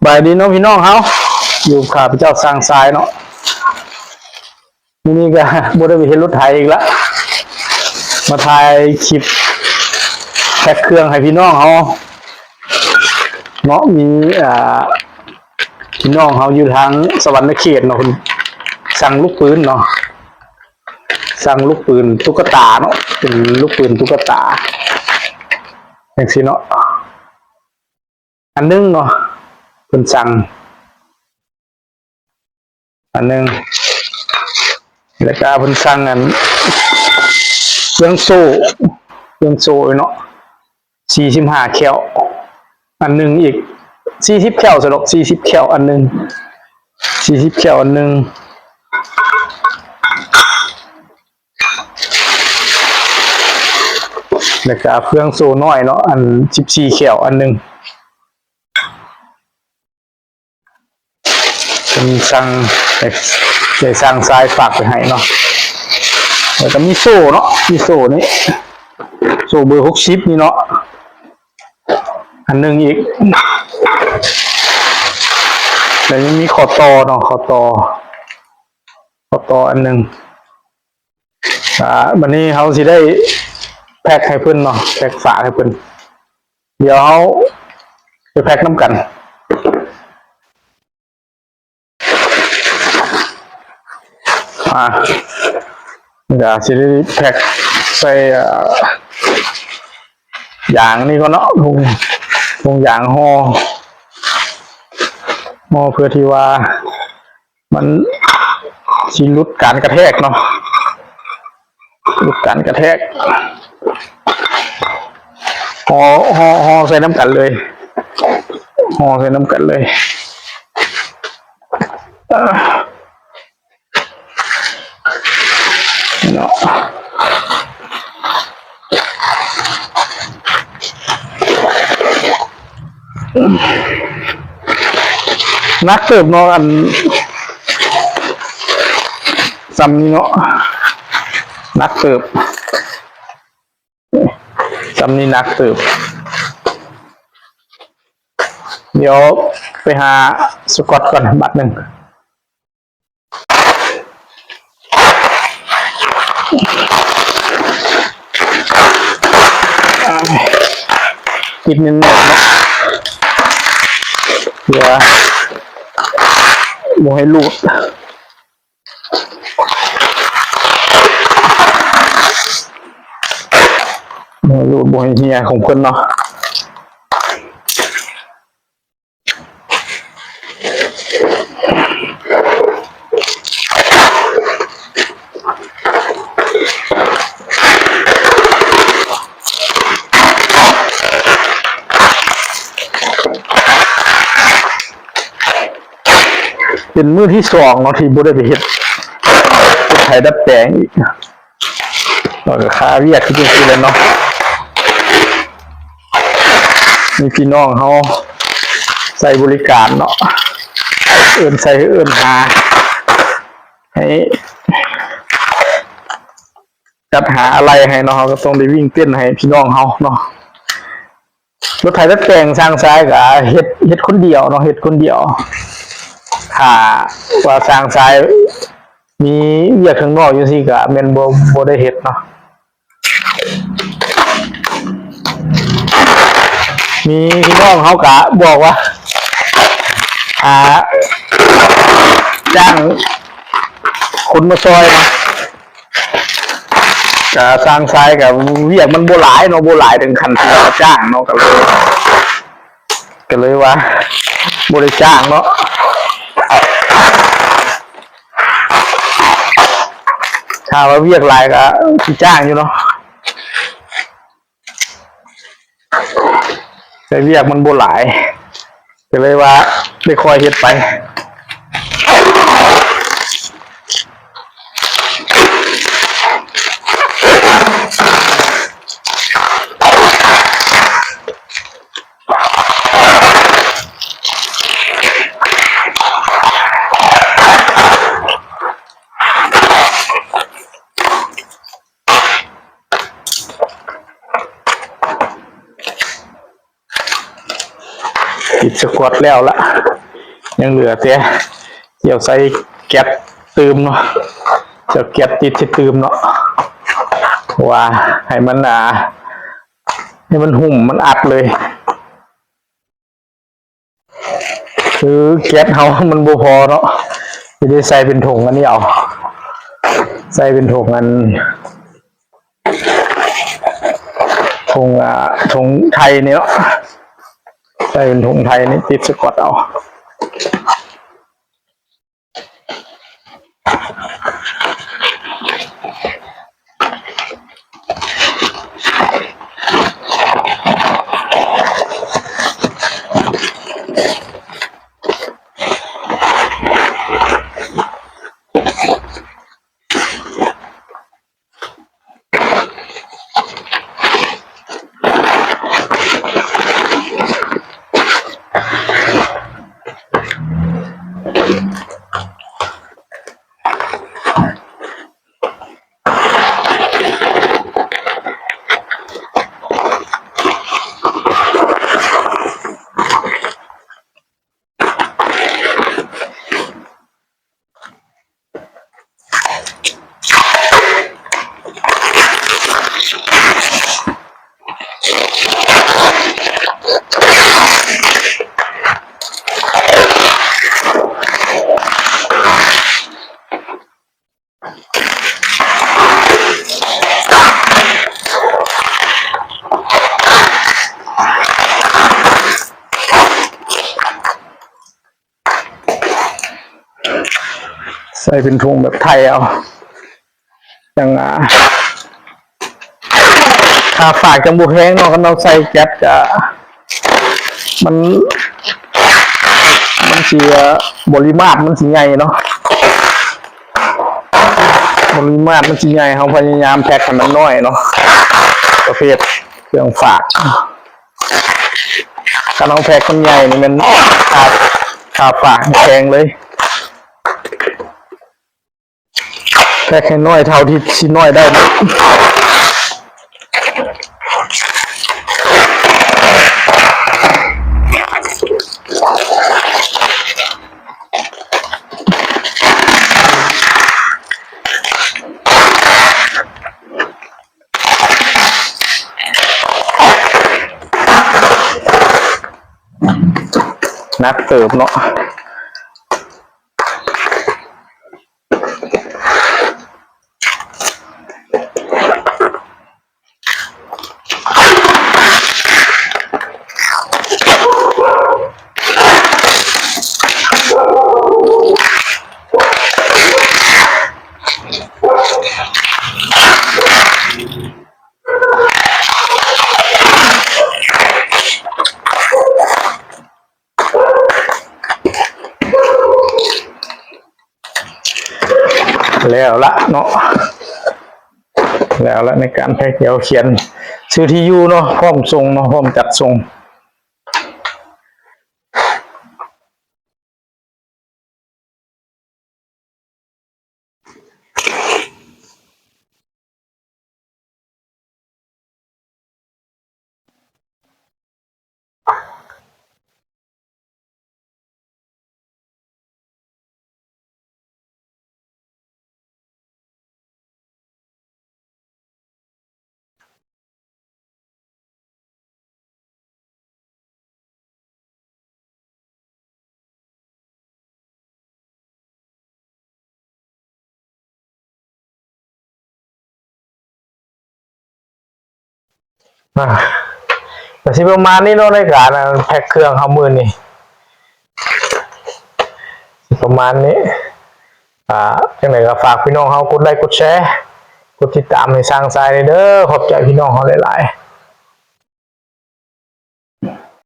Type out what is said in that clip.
ບາຍດີເນາະພີ່ນ້ອງເຮົາ ຢູ່ກັບຂ້າພະເຈົ້າຊ່າງຊາຍເນາະ. ມື້ນີ້ກໍບໍ່ໄດ້ໄປເຮັດລົດໄຖອີກລະ ມາຖ່າຍຄລິບແພັກເຄື່ອງໃຫ້ພີ່ນ້ອງເຮົາເນາະ. ມີ ອ່າ ພີ່ນ້ອງເຮົາຢູ່ທາງສະຫວັນນະເຂດເນາະ ເພິ່ນສັ່ງລູກປືນເນາະ ສັ່ງລູກປືນຕຸກກະຕາເນາະ ເປັນລູກປືນຕຸກກະຕາ ຈັ່ງຊີ້ເນາະ. ອັນໜຶ່ງເນາະ ເພິ່ນສັ່ງອັນໜຶ່ງ ແລ້ວກະເພິ່ນສັ່ງອັນເຟືອງໂສ້ ເຟືອງໂສ້ເນາະ ສີ່ສິບຫ້າແຂ້ວ ອັນໜຶ່ງອີກ ສີ່ສິບແຂ້ວຊະດອກ ສີ່ສິບແຂ້ວອັນໜຶ່ງ ສີ່ສິບແຂ້ວອັນໜຶ່ງ ແລ້ວກະເຟືອງໂສ້ນ້ອຍເນາະ ອັນສິບສີ່ແຂ້ວອັນໜຶ່ງ. ເພິ່ນສັ່ງໃຫ້ ໃຫ້ຊ່າງຊາຍຝາກໄປໃຫ້ເນາະ. ແລ້ວກໍມີໂສ້ເນາະ ມີໂສ້ນີ້ ໂສ້ເບີຫົກສິບນີ້ເນາະ ອັນໜຶ່ງອີກ ແລ້ວຍັງມີຂໍ້ຕໍ່ເນາະ ຂໍ້ຕໍ່ ຂໍ້ຕໍ່ອັນໜຶ່ງ. ອ່າ ບັດນີ້ເຮົາຊິໄດ້ແພັກໃຫ້ເພິ່ນເນາະ ແພັກຝາກໃຫ້ເພິ່ນ ດຽວເຮົາໄປແພັກນຳກັນ. ອ່າ ກະຊິໄດ້ແພັກໃສ່ ອ່າ ຢາງນີ້ກ່ອນເນາະ ຖົງ ຖົງຢາງຫໍ່ ຫໍ່ ເພື່ອທີ່ວ່າ ມັນຊິຫຼຸດການກະແທກເນາະ ຫຼຸດການກະແທກ ຫໍ່ ຫໍ່ ຫໍ່ໃສ່ນຳກັນເລີຍ ຫໍ່ໃສ່ນຳກັນເລີຍ ເນາະ. ໜັກເຕີບເນາະ ອັນ ຊ່ຳນີ້ເນາະ ໜັກເຕີບ ຊ່ຳນີ້ໜັກເຕີບ. ດຽວໄປຫາສະກອດກ່ອນບາດໜຶ່ງ. ຕິດແໜ້ນໆເນາະ ເພື່ອບໍ່ໃຫ້ຫຼຸດ ບໍ່ໃຫ້ຫຼຸດ ບໍ່ໃຫ້ເຫ່ຍຂອງເພິ່ນເນາະ. ເປັນມື້ທີສອງເນາະ ທີ່ບໍ່ໄດ້ໄປເຮັດ ເຮັດໄຖດັດແປງອີກ. ແລ້ວກໍຄາວຽກຄືຈັ່ງຊີ້ແຫຼະເນາະ ມີພີ່ນ້ອງເຮົາໃຊ້ບໍລິການເນາະ ເອີ້ນໃສ່ເອີ້ນຫາ ໃຫ້ຈັດຫາອາໄຫຼ່ໃຫ້ເນາະ ເຮົາກໍຕ້ອງໄດ້ວິ່ງເຕັ້ນໃຫ້ພີ່ນ້ອງເຮົາເນາະ. ລົດໄຖດັດແປງຊ່າງຊາຍກໍເຮັດ ເຮັດຄົນດຽວເນາະ ເຮັດຄົນດຽວ ຖ້າວ່າຊ່າງຊາຍມີວຽກຂ້າງນອກຈັ່ງຊີ້ກໍແມ່ນບໍ່ ບໍ່ໄດ້ເຮັດເນາະ. ມີພີ່ນ້ອງເຮົາກໍບອກວ່າ ອ່າ ຈ້າງຄົນມາຊ່ອຍເນາະ ກະຊ່າງຊາຍກະວຽກມັນບໍ່ຫຼາຍເນາະ ບໍ່ຫຼາຍເຖິງຂັ້ນທີ່ວ່າຈ້າງເນາະ ກະເລີຍ ກະເລີຍວ່າບໍ່ໄດ້ຈ້າງເນາະ ຖ້າວ່າວຽກຫຼາຍກະຊິຈ້າງຢູ່ເນາະ. ແຕ່ວຽກມັນບໍ່ຫຼາຍ ກໍເລີຍວ່າໄດ້ຄ່ອຍເຮັດໄປ. ຕິດສະກອດແລ້ວລະ ຍັງເຫຼືອແຕ່ຈະເອົາໃສ່ແກັດຕື່ມເນາະ ຈະເອົາແກັດຕິດໃສ່ຕື່ມເນາະ ເພາະວ່າໃຫ້ມັນ ອ່າ ໃຫ້ມັນຫຸ້ມ ມັນອັດເລີຍ. ຄືແກັດເຮົາມັນບໍ່ພໍເນາະ ຊິໄດ້ໃສ່ເປັນຖົງອັນນີ້ເອົາ ໃສ່ເປັນຖົງອັນ ຖົງ ອ່າ ຖົງໄທນີ້ເນາະ ໃສ່ເປັນຖົງໄທນີ້ ຕິດສະກອດເອົາ. ໃສ່ເປັນຖົງແບບໄທເອົາ ຈັ່ງ ອ່າ ຄ່າຝາກຈັ່ງບໍ່ແພງເນາະ ຄັນເຮົາໃສ່ແກັດກະ ມັນ ມັນຊິ ເອີ ບໍລິມາດມັນຊິໃຫຍ່ເນາະ ບໍລິມາດມັນຊິໃຫຍ່ ເຮົາພະຍາຍາມແພັກໃຫ້ມັນນ້ອຍເນາະ ປະເພດເຄື່ອງຝາກ ຄັນເຮົາແພັກມັນໃຫຍ່ນີ້ແມ່ນຄ່າ ຄ່າຝາກແພງເລີຍ. ແພັກໃຫ້ນ້ອຍເທົ່າທີ່ຊິນ້ອຍໄດ້ເນາະ ໜັກເຕີບເນາະ. ແລ້ວລະເນາະ ແລ້ວລະໃນການແພັກ ດຽວຂຽນຊື່ທີ່ຢູ່ເນາະ ພ້ອມສົ່ງເນາະ ພ້ອມຈັດສົ່ງ. ອາ ກະຊິປະມານນີ້ເນາະ ໃນການ ອັນ ແພັກເຄື່ອງເຮົາມື້ນີ້ ປະມານນີ້. ອ່າ ຈັ່ງໃດກໍຝາກພີ່ນ້ອງເຮົາກົດໄລກ໌ ກົດແຊ ກົດຕິດຕາມໃຫ້ຊ່າງຊາຍແດ່ເດີ. ຂອບໃຈພີ່ນ້ອງເຮົາຫຼາຍໆ.